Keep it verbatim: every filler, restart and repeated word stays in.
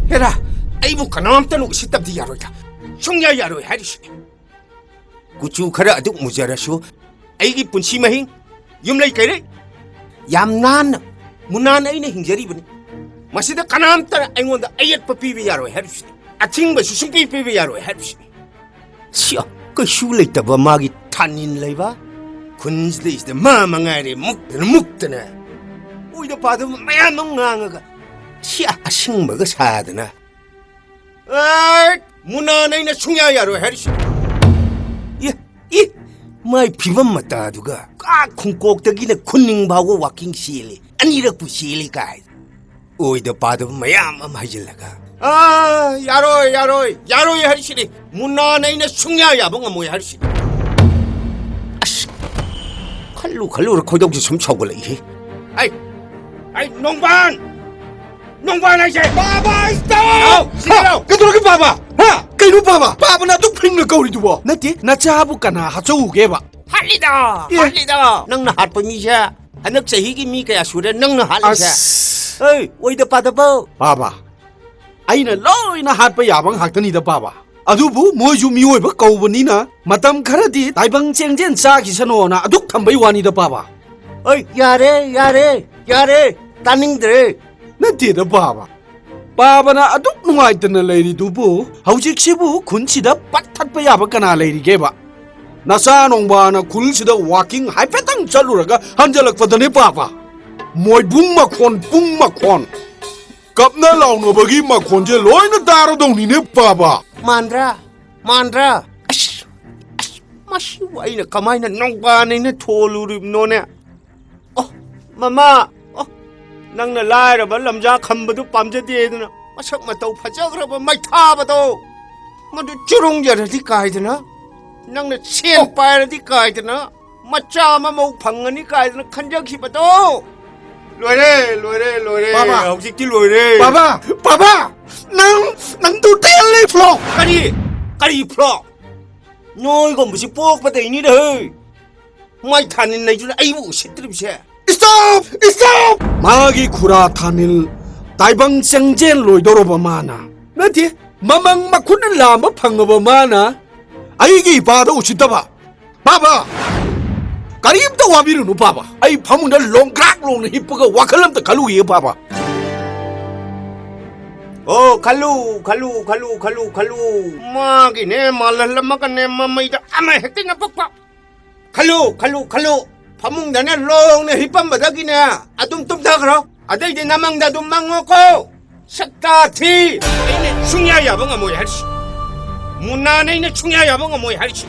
ꯍꯦꯔꯥ, ꯑꯩꯕꯨ ꯀꯅꯥꯝꯇꯅ ꯎꯁꯤꯠꯇꯕꯗꯤ ꯌꯥꯔꯣꯏꯗ꯫ ꯁꯨꯡꯌꯥ ꯌꯥꯔꯣꯏ ꯍꯥꯏꯔꯤꯁꯤꯅꯤ꯫ ꯀꯨꯆꯨ ꯈꯔ ꯑꯗꯨꯛ ꯃꯨꯖꯔꯁꯨ ꯑꯩꯒꯤ ꯄꯨꯟꯁꯤ ꯃꯍꯤꯡ, ꯌꯨꯝꯂꯩ ꯀꯩꯔꯩ ꯌꯥꯝ ꯅꯥꯟꯅ ꯃꯨꯅꯥꯟ ꯑꯩꯅ ꯍꯤꯡꯖꯔꯤꯕꯅꯤ꯫ ꯃꯁꯤꯗ ꯀꯅꯥꯝꯇꯅ ꯑꯩꯉꯣꯟꯗ ꯑꯌꯦꯠꯄ ꯄꯤꯕ ꯌꯥꯔꯣꯏ ꯍꯥꯏꯔꯤꯁꯤꯅꯤ꯫ ꯑꯊꯤꯡꯕꯁꯨ ꯁꯨꯡꯄꯤ ꯄꯤꯕ ꯌꯥꯔꯣꯏ ꯍꯥꯏꯔꯤꯁꯤꯅꯤ꯫ ꯁꯤ ꯀꯩꯁꯨ ꯂꯩꯇꯕ ꯃꯥꯒꯤ ꯊꯥꯅꯤꯟ ꯂꯩꯕ ꯈꯨꯟꯁꯤꯗꯩꯁꯤꯗ ꯃꯥ ꯃꯉꯥꯏꯔꯦ ꯃꯨꯛꯇꯅ ꯃꯨꯛꯇꯅ꯫ ꯑꯣꯏꯗ ꯄꯥꯗꯕ ꯃꯌꯥꯝ ꯑꯃ ꯉꯥꯡꯉꯒ ꯁꯤ ꯑꯁꯤꯡꯕꯒ ꯁꯥꯗꯅ꯫ ꯑꯦ, ꯃꯨꯅꯥꯟ ꯑꯩꯅ ꯁꯨꯡꯌꯥ ꯌꯥꯔꯣꯏ ꯍꯥꯏꯔꯤꯁꯤ꯫ ꯏ, ꯏ, ꯃꯥꯏ ꯐꯤꯕꯝ ꯃꯇꯥꯗꯨꯒ ꯑꯥ ꯈꯨꯡꯀꯣꯛꯇꯒꯤꯅ ꯈꯨꯟꯅꯤꯡ ꯐꯥꯎꯕ ꯋꯥꯀꯤꯡ ꯆꯦꯜꯂꯤ, ꯑꯅꯤꯔꯛꯄꯨ ꯆꯦꯜꯂꯤ ꯀꯥꯏ꯫ ꯑꯣꯏꯗ ꯄꯥꯗꯕ ꯃꯌꯥꯝ ꯑꯃ ꯍꯩꯖꯤꯜꯂꯒ꯫ ꯑꯥ, ꯌꯥꯔꯣꯏ, ꯌꯥꯔꯣꯏ, ꯌꯥꯔꯣꯏ ꯍꯥꯏꯔꯤꯁꯤꯅꯤ꯫ ꯃꯨꯅꯥꯟ ꯑꯩꯅ ꯁꯨꯡꯌꯥ ꯌꯥꯕ ꯉꯝꯃꯣꯏ ꯍꯥꯏꯔꯤꯁꯤꯅꯤ꯫ ꯑꯁ, ꯈꯜꯂꯨ ꯈꯜꯂꯨꯔ ꯈꯣꯏꯗꯧꯁꯦ ꯁꯨꯝ ꯁꯥꯎꯒꯠꯂꯛꯏꯍꯦ꯫ ꯑꯩ, ꯑꯩ, ꯅꯣꯡꯕꯥꯟ! ꯅꯣꯡꯕꯥꯟ ꯍꯥꯏꯁꯦ! ꯕꯥꯕꯥ, stop! ꯂꯥꯎ, ꯁꯤꯗ ꯂꯥꯎ! ꯀꯩꯗꯧꯔꯒꯦ ꯕꯥꯕꯥ? ꯍꯥ? ꯀꯩꯅꯣ ꯕꯥꯕꯥ? ꯕꯥꯕꯥꯅ ꯑꯗꯨꯛ ꯐꯤꯡꯅ ꯀꯧꯔꯤꯗꯨꯕꯣ? ꯅꯠꯇꯦ, ꯅꯆꯥꯕꯨ ꯀꯅꯥ ꯍꯥꯠꯆꯧꯒꯦꯕ? ꯍꯥꯠꯂꯤꯗ! ꯑꯦ! ꯍꯥꯠꯂꯤꯗ! ꯅꯪꯅ ꯍꯥꯠꯄ ꯃꯤꯁꯦ ꯍꯟꯗꯛ ꯆꯍꯤꯒꯤ ꯃꯤ ꯀꯌꯥ ꯁꯨꯔꯦ ꯅꯪꯅ ꯍꯥꯠꯂꯤꯁꯦ? ꯑꯁ! ꯑꯩ, ꯑꯣꯏꯗ ꯄꯥꯗꯕ! ꯕꯥꯕꯥ, ꯑꯩꯅ ꯂꯣꯏꯅ ꯍꯥꯠꯄ ꯌꯥꯕ ꯉꯥꯛꯇꯅꯤꯗ ꯕꯥꯕꯥ꯫ ꯑꯗꯨꯕꯨ ꯃꯣꯏꯁꯨ ꯃꯤꯑꯣꯏꯕ ꯀꯧꯕꯅꯤꯅ ꯃꯇꯝ ꯈꯔꯗꯤ ꯇꯥꯏꯕꯪ ꯆꯦꯡꯖꯦꯟ ꯆꯥꯈꯤꯁꯅꯣꯅ ꯑꯗꯨꯛ ꯊꯝꯕꯩ ꯋꯥꯅꯤꯗ ꯕꯥꯕꯥ꯫ ꯑꯩ, ꯌꯥꯔꯦ, ꯌꯥꯔꯦ, ꯌꯥꯔꯦ, ꯇꯥꯅꯤꯡꯗ꯭ꯔꯦ꯫ ꯅꯠꯇꯦꯗ ꯕꯥꯕꯥ, ꯕꯥꯕꯥꯅ ꯑꯗꯨꯛ ꯅꯨꯡꯉꯥꯏꯇꯅ ꯂꯩꯔꯤꯗꯨꯕꯨ ꯍꯧꯖꯤꯛꯁꯤꯕꯨ ꯈꯨꯟꯁꯤꯗ ꯄꯠ ꯊꯠꯄ ꯌꯥꯕ ꯀꯅꯥ ꯂꯩꯔꯤꯒꯦꯕ? ꯅꯆꯥ ꯅꯣꯡꯕꯥꯅ ꯈꯨꯜꯁꯤꯗ ꯋꯥꯀꯤꯡ ꯍꯥꯏꯐꯦꯠꯇꯪ ꯆꯠꯂꯨꯔꯒ ꯍꯟꯖꯜꯂꯛꯄꯗꯅꯦ ꯕꯥꯕꯥ, ꯃꯣꯏꯕꯨꯡ ꯃꯈꯣꯟ, ꯄꯨꯡ ꯃꯈꯣꯟ, ꯀꯞꯅ ꯂꯥꯎꯅꯕꯒꯤ ꯃꯈꯣꯟꯁꯦ ꯂꯣꯏꯅ ꯇꯥꯔꯗꯧꯅꯤꯅꯦ ꯕꯥꯕꯥ꯫ ꯃꯥꯟꯗ꯭ꯔꯥ? ꯃꯥꯟꯗ꯭ꯔꯥ? ꯑꯁ, ꯑꯁ, ꯃꯁꯤꯕꯨ ꯑꯩꯅ ꯀꯃꯥꯏꯅ ꯅꯣꯡꯕꯥꯟ ꯑꯩꯅ ꯊꯣꯜꯂꯨꯔꯤꯕꯅꯣꯅꯦ? ꯑꯣ, ꯃꯃꯥ, ꯑꯣ, ꯅꯪꯅ ꯂꯥꯏꯔꯕ ꯂꯝꯖꯥ ꯈꯝꯕꯗꯨ ꯄꯥꯝꯖꯗꯦꯗꯅ ꯃꯁꯛ ꯃꯇꯧ ꯐꯖꯈ꯭ꯔꯕ ꯃꯩꯊꯥꯕꯗꯣ, ꯃꯗꯨ ꯆꯨꯔꯨꯡꯖꯔꯗꯤ ꯀꯥꯏꯗꯅ, ꯅꯪꯅ ꯁꯦꯟ ꯑꯣ꯫ ꯄꯥꯏꯔꯗꯤ ꯀꯥꯏꯗꯅ, ꯃꯆꯥ ꯑꯃ ꯃꯧ ꯐꯪꯒꯅꯤ ꯀꯥꯏꯗꯅ ꯈꯟꯖꯈꯤꯕꯗꯣ꯫ ꯂꯣꯏꯔꯦ, ꯂꯣꯏꯔꯦ, ꯂꯣꯏꯔꯦ꯫ ꯕꯥꯕꯥ! ꯍꯧꯖꯤꯛꯇꯤ ꯂꯣꯏꯔꯦ꯫ ꯕꯥꯕꯥ! ꯕꯥꯕꯥ! ꯅꯪ, ꯅꯪ ꯇꯣꯇꯦꯜꯂꯤ ꯐ꯭ꯂꯣꯞ! ꯀꯔꯤ? ꯀꯔꯤ ꯐ꯭ꯂꯣꯞ? ꯅꯣꯏꯒꯨꯝꯕꯁꯤ ꯄꯣꯛꯄꯗꯩꯅꯤꯗ ꯍꯦ꯫ ꯃꯥꯏ ꯊꯥꯅꯤꯟ ꯂꯩꯗꯨꯅ ꯑꯩꯕꯨ ꯎꯁꯤꯠꯇ꯭ꯔꯤꯕꯁꯦ꯫ Stop! Stop! ꯃꯥꯒꯤ ꯈꯨꯔꯥ ꯊꯥꯅꯤꯜ ꯇꯥꯏꯕꯪ ꯆꯪꯖꯦꯜ ꯂꯣꯏꯗꯧꯔꯕ ꯃꯥꯅ, ꯅꯠꯇꯦ, ꯃꯃꯪ ꯃꯈꯨꯠꯅ ꯂꯥꯝꯕ ꯐꯪꯉꯕ ꯃꯥꯅ ꯑꯩꯒꯤ ꯏꯄꯥꯗ ꯎꯁꯤꯠꯇꯕ꯫ ꯄꯥꯕ, ꯀꯔꯤꯝꯇ ꯋꯥꯕꯤꯔꯨꯅꯨ ꯄꯥꯕ꯫ ꯑꯩ ꯐꯃꯨꯡꯗ ꯂꯣꯡꯒ꯭ꯔꯥꯛ ꯂꯣꯡꯅ ꯍꯤꯞꯄꯒ ꯋꯥꯈꯜ ꯑꯝꯇ ꯈꯜꯂꯨꯒꯦ ꯄꯥꯕ꯫ ꯑꯣ, ꯈꯜꯂꯨ, ꯈꯜꯂꯨ, ꯈꯜꯂꯨ, ꯈꯜꯂꯨ, ꯈꯜꯂꯨ꯫ ꯃꯥꯒꯤꯅꯦ ꯃꯥꯜꯍꯜꯂꯝꯃꯒꯅꯦ ꯃꯃꯩꯗ ꯑꯃ ꯍꯦꯛꯇ ꯅꯄꯛꯄ꯫ ꯈꯜꯂꯨ, ꯈꯜꯂꯨ, ꯈꯜꯂꯨ꯫ ꯐꯃꯨꯡꯗꯅꯦ ꯂꯣꯡꯅ ꯍꯤꯞꯄꯝꯕꯗꯒꯤꯅꯦ ꯑꯗꯨꯝ ꯇꯨꯝꯊꯈ꯭ꯔꯣ꯫ ꯑꯗꯩꯗꯤ ꯅꯃꯪꯗ ꯑꯗꯨꯝ ꯃꯪꯉꯣꯀꯣ꯫ ꯁꯛꯇꯥ ꯊꯤ꯫ ꯑꯩꯅ ꯁꯨꯡꯌꯥ ꯌꯥꯕ ꯉꯝꯃꯣꯏ ꯍꯥꯏꯔꯤꯁꯤ꯫ ꯃꯨꯟꯅꯥꯅ ꯑꯩꯅ ꯁꯨꯡꯌꯥ ꯌꯥꯕ ꯉꯝꯃꯣꯏ ꯍꯥꯏꯔꯤꯁꯤ꯫